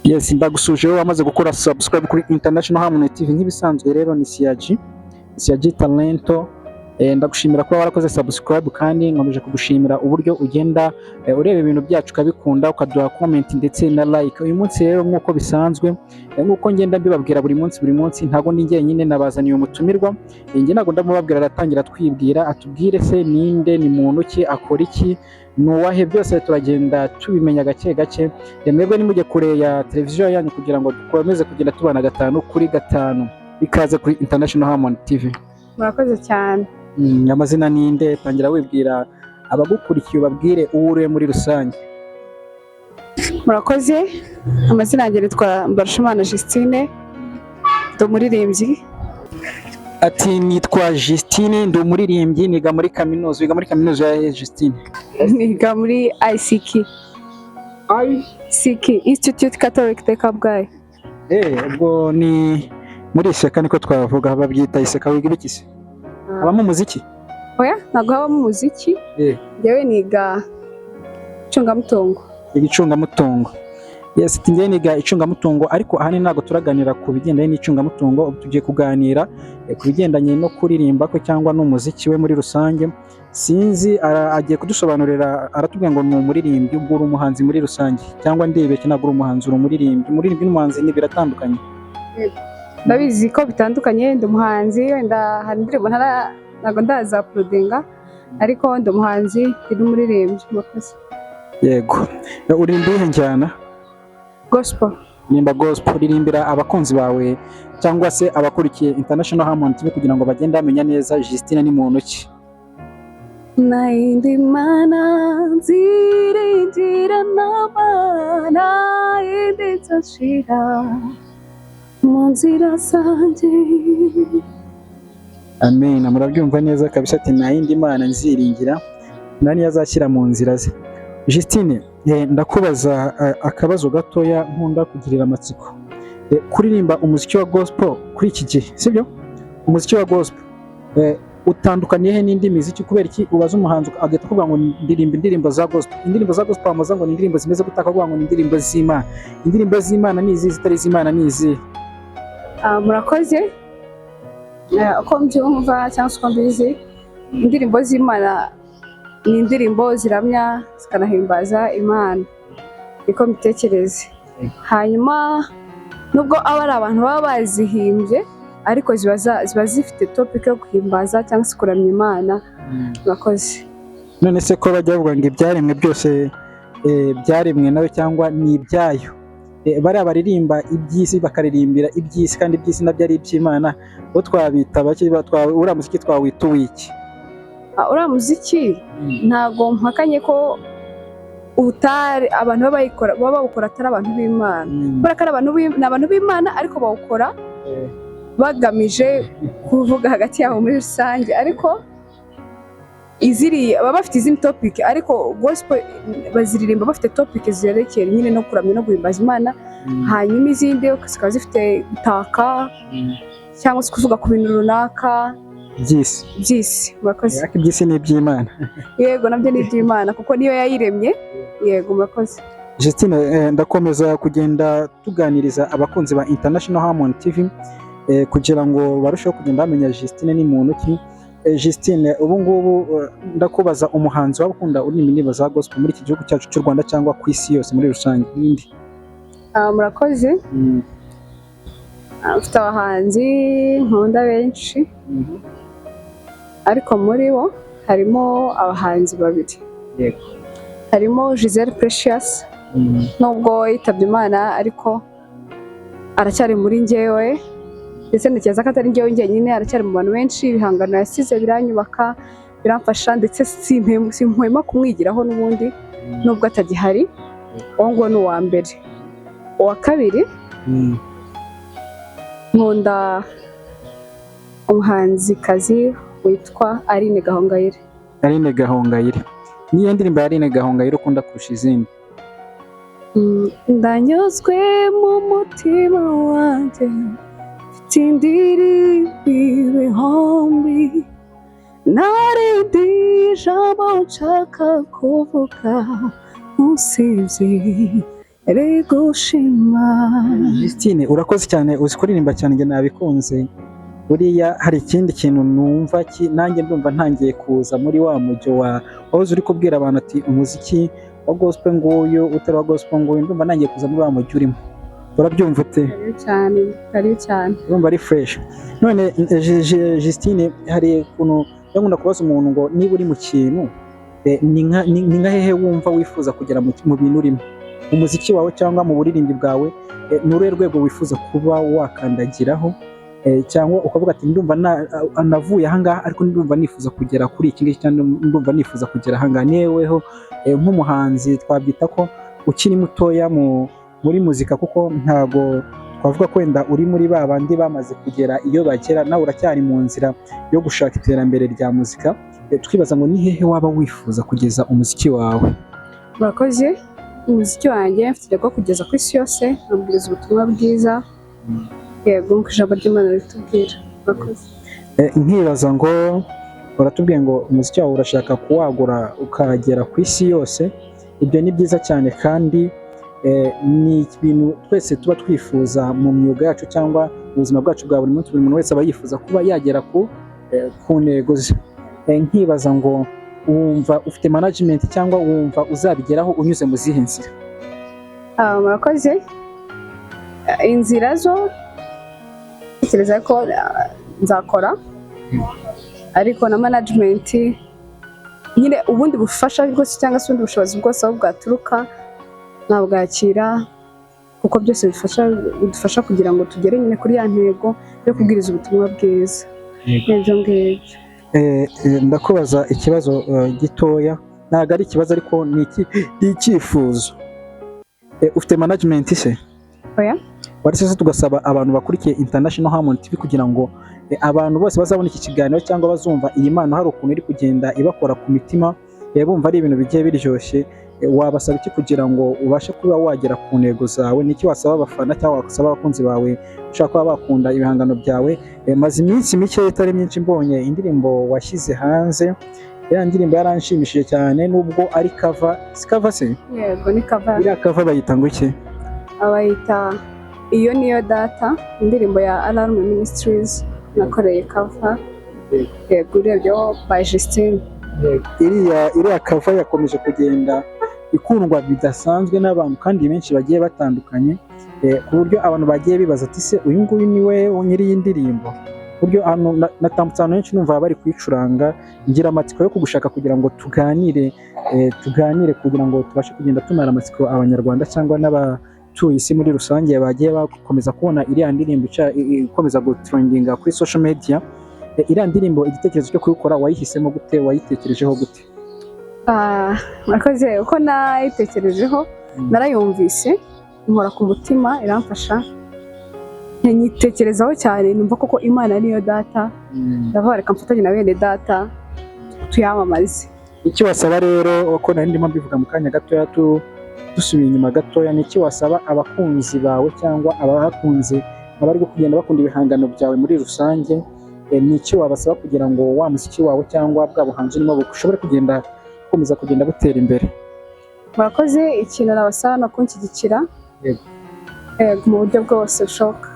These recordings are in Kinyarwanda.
Yes, ndagusuhuje wowe wamaze gukora subscribe kuri International Harmony TV. Nk'ibisanzwe rero ni Siaji, Siaji Talento. Ndagushimira kuba warakoze subscribe, kandi nkomeje kugushimira uburyo ugenda ureba ibintu byacu ukabikunda, ukaduha comment ndetse na like. Uyu munsi rero, nk'uko bisanzwe, nk'uko ngenda mbibabwira buri munsi buri munsi, ntago ndi njyenyine, nabazaniye umutumirwa. Njye ntabwo ndamubabwira, aratangira twibwira, atubwire se ninde, ni muntu ki, akora iki, ni uwahe. Byose turagenda tubimenya gake gake. Mwebwe nimujye kure ya televiziyo yanyu kugira ngo dukomeze kugenda tubana gatanu kuri gatanu. Ikaze kuri International Harmony TV. Murakoze cyane. Amazina ninde? Tangira wibwira abagukurikiye, ubabwire uwo uriwe muri rusange. Murakoze. Amazina yanjye nitwa Mbarushimana Justine, ndi umuririmbyi. Ati: "Nitwa Justine, ndi umuririmbyi, niga muri kaminuza." Wiga muri kaminuza ya Justine? Niga muri ICK. I CK, Institut Catholique de Kabgayi. Ubwo ni muri ICK, niko twavuga, babyita ICK. Wiga ibiki se? Habamo umuziki? Oya, ntabwo habamo umuziki. Njyewe niga icungamutungo. Icungamutungo. Yes, ati: "Njyewe niga icungamutungo." Ariko ahanini ntabwo turaganira ku bigendanye n'icungamutungo, ubu tugiye kuganira ku bigendanye no kuririmba kwe cyangwa n'umuziki we muri rusange. Sinzi, agiye kudusobanurira. Aratubwira ngo ni umuririmbyi. Ubwo uri umuhanzi muri rusange, cyangwa ndibeshye? Ntabwo uri umuhanzi, uri umuririmbyi. Umuririmbyi n'umuhanzi ni biratandukanye. Ndabizi ko bitandukanye. Ndi umuhanzi, wenda hari indirimbo ntabwo ndaza uploadinga, ariko ndi umuhanzi, ndi n'umuririmbyi. Murakoze. Yego. Uririmba iyihe njyana? Gospel. Uririmba gospel. Uririmbira abakunzi bawe cyangwa se abakurikiye International Harmony TV kugira ngo bagende bamenya neza Justine ni muntu ki. Nayindi mana nziringira n'abana yindi nzashira mu nzira zanjye. Amen. Murabyumva neza kabisa, ati: "Nta yindi mana nziringira, nta niyo azashyira mu nzira ze." Justine, ndakubaza akabazo gatoya nkunda kugirira amatsiko. Kuririmba umuziki wa gospel kuri iki gihe, sibyo? Umuziki wa gospel utandukaniye he n'indi miziki? Kubera iki ubaza umuhanzi agahita akubwira ngo ndirimba indirimbo za gospel? Indirimbo za gospel wamubaza ngo ni indirimbo zimeze gute, akavuga ngo ni indirimbo z'Imana. Indirimbo z'Imana ni izi, zitari iz'Imana ni izi? Ah, murakoze. Uko mbyumva cyangwa se uko mbizi, indirimbo z'Imana ni indirimbo ziramya zikanahimbaza Imana, niko mbitekereza. Hanyuma nubwo aba ari abantu baba bazihimbye, ariko ziba zifite topic yo guhimbaza cyangwa se kuramya Imana. Murakoze. None se ko bajya bavuga ngo ibyaremwe byose byaremwe nawe cyangwa ni ibyayo, bariya baririmba iby'isi bakaririmbira iby'isi, kandi iby'isi nabyo ari iby'Imana, bo twabita bake? Uriya muziki twawita uw'iki? Ah, uriya muziki ntabwo mpakanye ko utari abantu baba bayikora, baba bawukora atari abantu b'Imana, kubera ko ari abantu ni abantu b'Imana, ariko bawukora bagamije kuvuga hagati yabo muri rusange. Ariko iziri baba bafite izindi topic, ariko gospel baziririmba bafite topic zerekeye nyine no kuramya no guhimbaza Imana. Hanyuma izindi zikaba zifite gutaka cyangwa se kuvuga ku bintu runaka by'isi. By'isi. Murakoze. Ariko iby'isi ni iby'Imana. Yego, nabyo ni iby'Imana kuko niyo yayiremye. Yego, murakoze. Justine, ndakomeza kugenda tuganiriza abakunzi ba International Harmony TV kugira ngo barusheho kugenda bamenya Justine ni muntu ki. Justine, ubu ngubu ndakubaza umuhanzi waba ukunda uririmba indirimbo za gospel muri iki gihugu cyacu cy'u Rwanda cyangwa ku isi yose muri rusange, ninde? Ah, murakoze. Ah, mfite abahanzi nkunda benshi, ariko muri bo harimo abahanzi babiri. Harimo Gisele Precious, nubwo yitabye Imana ariko aracyari muri njyewe, ndetse ntekereza ko atari njyewe njyenyine, aracyari mu bantu benshi. Ibihangano yasize biranyubaka, biramfasha, ndetse simpwema kumwigiraho n'ubundi nubwo atagihari. Uwo nguwo ni uwa mbere. Uwa kabiri, nkunda umuhanzikazi witwa Aline Gahongayire. Aline Gahongayire. Niyo ndirimbo ya Aline Gahongayire ukunda kurusha izindi? Ndanyuzwe mu mutima wanjye, mfite indirimbo ibihumbi, ntarindi jambo nshaka kuvuga usibye. Rigushima. Justine, urakoze cyane, uzi kuririmba cyane, njye nabikunze. Buriya hari ikindi kintu numva nanjye ndumva ntangiye kuza muri wa mujyo wa wahoze uri kubwira abantu ati umuziki wa gospel nguyu, utari wa gospel nguyu. Ndumva ntangiye kuza muri wa mujyo urimo. Urabyumva ute? Karibu cyane, karibu cyane. Urumva ari fresh. None Justine, hari ukuntu nkunda kubaza umuntu ngo niba uri mu kintu, ni nka hehe wumva wifuza kugera mu bintu urimo, mu muziki wawe cyangwa mu buririmbyi bwawe? Ni uruhe rwego wifuza kuba wakandagiraho, cyangwa ukavuga ati ndumva navuye ahangaha, ariko ndumva nifuza kugera kuri iki ngiki, cyangwa ndumva nifuza kugera ahangaha? Neweho nk'umuhanzi twabyita ko ukiri mutoya muri muzika, kuko ntago twavuga ko wenda uri muri ba bandi bamaze kugera iyo bagera, nawe uracyari mu nzira yo gushaka iterambere rya muzika. Twibaza ngo ni hehe waba wifuza kugeza umuziki wawe? Murakoze. Umuziki wanjye mfite intego yo kugeza ku isi yose, nkabwiriza ubutumwa bwiza, yego, nk'uko ijambo ry'Imana ritubwira. Murakoze. Nkibaza ngo uratubwiye ngo umuziki wawe urashaka kuwagura ukagera ku isi yose. Ibyo ni byiza cyane kandi ni ibintu twese tuba twifuza mu myuga yacu cyangwa mu buzima bwacu bwa buri munsi. Buri muntu wese aba yifuza kuba yagera ku ntego ze. Nkibaza ngo wumva ufite management cyangwa wumva uzabigeraho unyuze mu zihe nzira? Ah, murakoze. Inzira zo ntekereza ko nzakora, ariko na management nyine, ubundi bufasha bwose cyangwa se ubundi bushobozi bwose aho bwaturuka nabwakira, kuko byose bifasha, bidufasha kugira ngo tugere nyine kuri ya ntego yo kubwiriza ubutumwa bwiza. N'ibyo ngibyo. Ndakubaza ikibazo gitoya, ntabwo ari ikibazo ariko ni icyifuzo. Ufite management se? Oya. Waretse se tugasaba abantu bakurikiye International Harmony TV kugira ngo abantu bose bazabona iki kiganiro cyangwa bazumva iyi mpano, hari ukuntu iri kugenda ibakora ku mitima, bumva ari ibintu bigiye biryoshye, wabasaba iki kugira ngo ubashe kuba wagera ku ntego zawe? Ni iki wasaba abafana cyangwa wasaba abakunzi bawe ushobora kuba bakunda ibihangano byawe? Maze iminsi mike itari myinshi mbonye indirimbo washyize hanze. Iriya ndirimbo yaranshimishije cyane, nubwo ari cover. Si cover se? Yego, ni cover. Iriya cover bayita ngo iki? Abayita "Iyo niyo data", indirimbo ya Alarm Ministries nakoreye cover. Yego, urebyeho by Justine. Iriya cover yakomeje kugenda ikundwa bidasanzwe n'abantu kandi benshi bagiye batandukanye, ku buryo abantu bagiye bibaza ati se uyu nguyu ni we nyiri iyi ndirimbo? Ku buryo ahantu natambutse ahantu henshi numva bari kuyicuranga, ngira amatsiko yo kugushaka kugira ngo tuganire kugira ngo tubashe kugenda tumara amatsiko Abanyarwanda cyangwa n'abatuye isi muri rusange bagiye bakomeza kubona iriya ndirimbo ikomeza gutrendinga kuri social media. Iriya ndirimbo, igitekerezo cyo kuyikora wayihisemo gute? Wayitekerejeho gute? Ah, murakoze. Uko nayitekerejeho, narayumvise inkora ku mutima, iramfasha, nyitekerezaho cyane, numva koko Imana niyo data. Ndavuga reka mfatanye na bene data tuyamamaze. Icyo wasaba rero, ko nari ndimo mbivuga mu kanya gatoya, dusubiye inyuma gatoya, ni iki wasaba abakunzi bawe cyangwa abahakunze, abari kugenda bakunda ibihangano byawe muri rusange? Ni iki wabasaba kugira ngo wa muziki wawe cyangwa bwa buhanzi urimo bushobore kugenda bukomeza kugenda butera imbere? Murakoze. Ikintu nabasaba ni ukunshyigikira. Yego, mu buryo bwose bushoboka.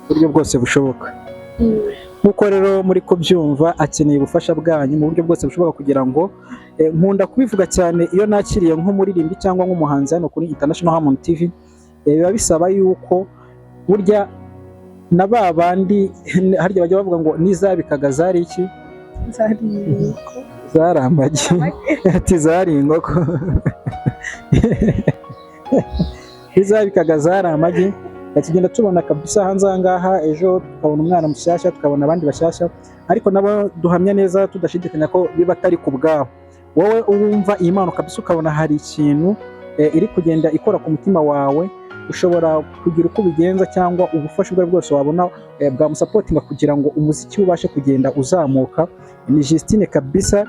Uburyo bwose bushoboka. Nk'uko rero muri kubyumva, akeneye ubufasha bwanyu mu buryo bwose bushoboka kugira ngo nkunda kubivuga cyane iyo nakiriye nk'umuririmbyi cyangwa nk'umuhanzi hano kuri International Harmony TV, biba bisaba yuko burya na ba bandi harya bajya bavuga ngo n'izabikaga zari iki? Zari inkoko. Zari amagi. Ati zari inkoko, izabikaga zari amagi. Tugenda tubona kabisa hanze aha ngaha, ejo tukabona umwana mushyashya, tukabona abandi bashyashya, ariko nabo duhamya neza tudashidikanya ko biba atari ku bwabo. Wowe wumva iyi mpano kabisa, ukabona hari ikintu iri kugenda ikora ku mutima wawe, ushobora kugira uko ubigenza cyangwa ubufasha ubwo ari bwo bwose wabona bwamusupportinga kugira ngo umuziki we ubashe kugenda uzamuka. Ni Justine kabisa.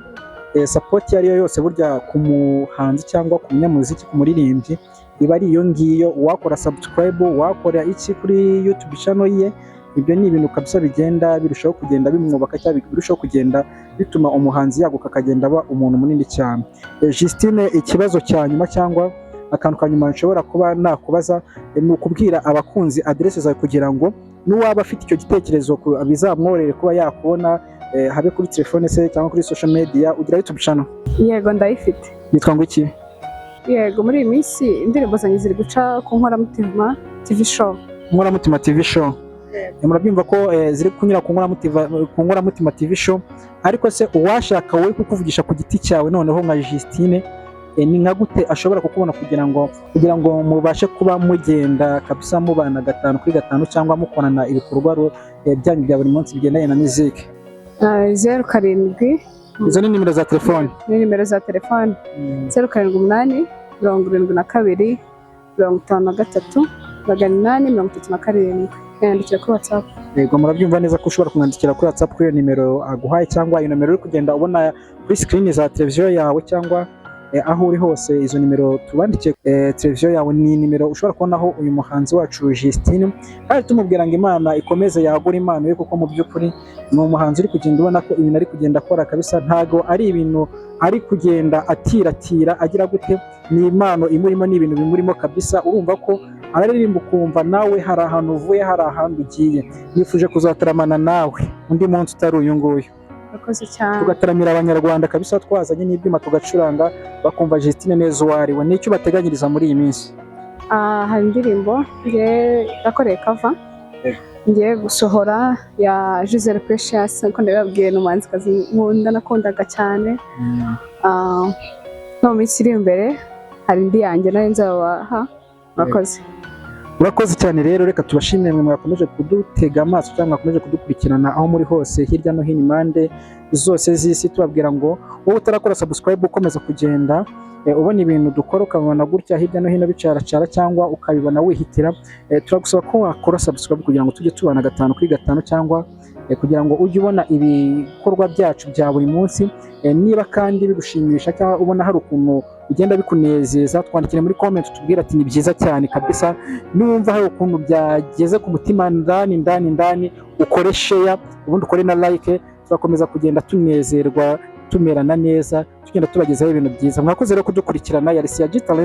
Support iyo ari yo yose burya ku muhanzi cyangwa ku munyamuziki, ku muririmbyi, iba ari iyo ngiyo. Wakora subscribe, wakora iki kuri YouTube channel ye, ibyo ni ibintu kabisa bigenda birushaho kugenda bimwubaka cyangwa birushaho kugenda bituma umuhanzi yaguka akagenda aba umuntu munini cyane. Justine, ikibazo cya nyuma cyangwa Akantu ka nyuma nshobora kuba nakubaza ni ukubwira abakunzi aderese zawe, kugira ngo n'uwaba afite icyo gitekerezo bizamworohere kuba yakubona, habe kuri telefone se cyangwa kuri social media. Ugira YouTube channel? Yego, ndayifite. Yitwa ngo iki? Yego, muri iyi minsi indirimbo zanjye ziri guca ku Nkoramutima TV Show. Nkoramutima TV Show. Yego. Murabyumva ko ziri kunyura ku Nkoramutima TV Show. Ariko se uwashaka wowe kukuvugisha ku giti cyawe noneho nka Justine, ni nka gute ashobora kukubona kugira ngo mubashe kuba mugenda kabisa mubana gatanu kuri gatanu, cyangwa mukorana ibikorwa byanyu bya buri munsi bigendanye na muziki? 07. Izo ni nimero za telefone? Ni nimero za telefone: 0787235837. Yandikira kuri WhatsApp. Yego, murabyumva neza ko ushobora kumwandikira kuri WhatsApp kuri iyo nimero aguhaye, cyangwa iyo nomero uri kugenda ubona kuri screen za televiziyo yawe, cyangwa aho uri hose, izo nimero tubandikiye televiziyo yawe ni nimero ushobora kubonaho uyu muhanzi wacu Justine. Kandi tumubwira ngo Imana ikomeze yagure impano ye, kuko mu by'ukuri ni umuhanzi uri kugenda ubona ko ibintu ari kugenda akora kabisa ntago ari ibintu ari kugenda atiratira agira gute, ni impano imurimo, ni ibintu bimurimo kabisa. Urumva ko araririmba ukumva nawe hari ahantu uvuye, hari ahandi ugiye. Nifuje kuzataramana nawe undi munsi utari uyu nguyu. Urakoze cyane. Tugataramira Abanyarwanda kabisa, twazanye n'ibyuma tugacuranga, bakumva Justine neza uwo ari we. Nicyo bateganyiriza muri iyi minsi? Ah, hari indirimbo ngiye nakoreye cover ngiye gusohora ya Gisele Precious. Nkuko ndabibabwiye, ni umuhanzikazi nkunda, nakundaga cyane. Ah, no mu minsi iri imbere hari indi yanjye nayo nzabaha. Murakoze. Urakoze cyane. Rero reka tubashimire mwe mwakomeje kudutega amaso cyangwa mwakomeje kudukurikirana aho muri hose, hirya no hino, impande zose z'isi. Tubabwira ngo wowe utarakora subscribe, ukomeza kugenda ubona ibintu dukora, ukabibona gutya hirya no hino bicaracara, cyangwa ukabibona wihitira, turagusaba ko wakora subscribe kugira ngo tujye tubana gatanu kuri gatanu, cyangwa kugira ngo ujye ubona ibikorwa byacu bya buri munsi. Niba kandi bigushimisha cyangwa ubona hari ukuntu bigenda bikunezeza, twandikire muri comment tubwire ati: "Ni byiza cyane kabisa." Numva hari ukuntu byageze ku mutima ndani ndani ndani, ukore share, ubundi ukore na like. Turakomeza kugenda tunezerwa, tumerana neza, tugenda tubagezaho ibintu byiza. Mwakoze rero kudukurikirana. Yari Siyaji Talent.